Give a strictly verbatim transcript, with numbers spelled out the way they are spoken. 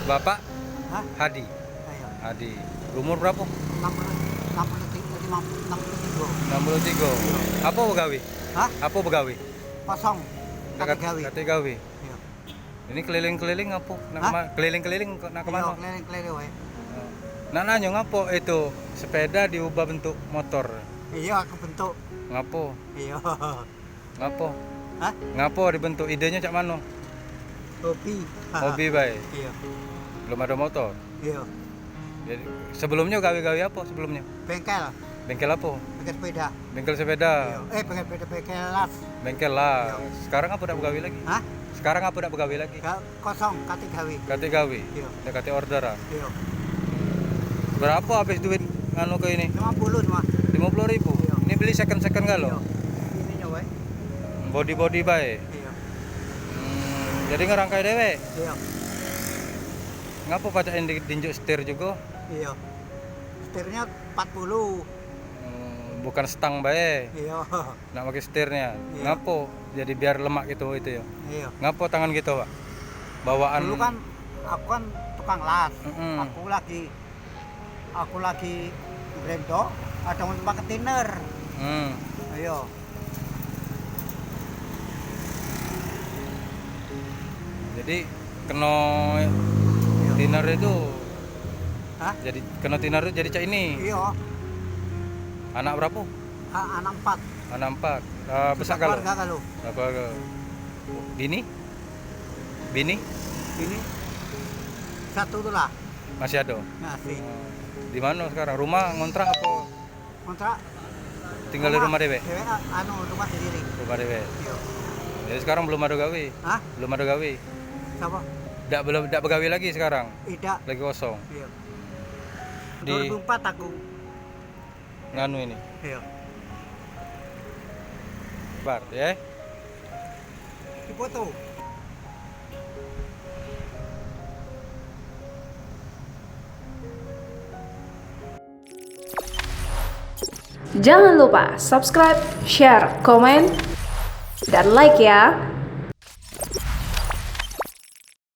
Bapak? Hah? Hadi. Ayo. Hadi. Umur berapa? Enam puluh, enam puluh tiga, lima puluh, enam puluh tiga. Enam puluh tiga. Apa begawe? Hah? Apa begawe? Kosong. Kate gawe. Kate gawe. Iya. Ini keliling-keliling apa? Nak kema-, keliling-keliling kok nak kemana? Iya, keliling-keliling wae. Nak nanyo ngapo itu sepeda diubah bentuk motor? Iya, aku bentuk. Ngapo? Iya. Ngapo? Hah? Ngapo dibentuk? Idenyo cak mano? Hobi. Hobi bae. Iya. Belum ada motor. Iya. Jadi sebelumnyo gawe-gawe apa sebelumnyo? Bengkel. Bengkel apa? Bengkel sepeda. Bengkel sepeda. Iya. Eh, bengkel sepeda, bengkel las. Bengkel las. Iya. Sekarang apa dak begawe lagi? Hah? Sekarang apa dak begawe lagi? Kosong, kate gawe. Kate gawe. Iya. Dak kate orderan. Iya. Berapa habis duit nganu ke ini? Lima puluh cuma. Lima puluh ribu. Iya. Ini beli second-second galo? Iya. Ininya wae. Body-body bae. Iya. Hmm, jadi ngerangkai dewek. Iya. Ngapo pacak yang di-, dinjuk setir juga? Iya. Setirnya empat puluh. Hmm, bukan stang bae. Iya. Nak pakai setirnya. Iya. Ngapo jadi biar lemak gitu itu ya? Iya. Ngapo tangan gitu, Pak? Bawaan. Dulu kan aku kan tukang las. Mm-mm. Aku lagi, aku lagi ngerendok, ada yang pakai thinner. Hmm. Iya. Jadi kena thinner itu. Hah? Jadi kena thinner itu jadi cak ini. Iya. Anak berapa? A-, anak empat. Anak empat. Ah, besar galo? Keluarga galo. Besar keluarga. Bini? Bini? Bini? Satu tu lah. Masih ada? Masih. Di mana sekarang? Rumah ngontrak apa? Ngontrak. Tinggal di rumah dewek? Dewek, a-, anu, rumah sendiri. Rumah dewek. Iya. Jadi sekarang belum ada gawe? Hah? Belum ada gawe? Siapa? Dak, belum, dak begawe lagi sekarang? Idak. Lagi kosong? Iya. Di dua ribu empat aku. Nganu ini. Iya. Bar, ya. Dipoto. Jangan lupa subscribe, share, komen, dan like ya.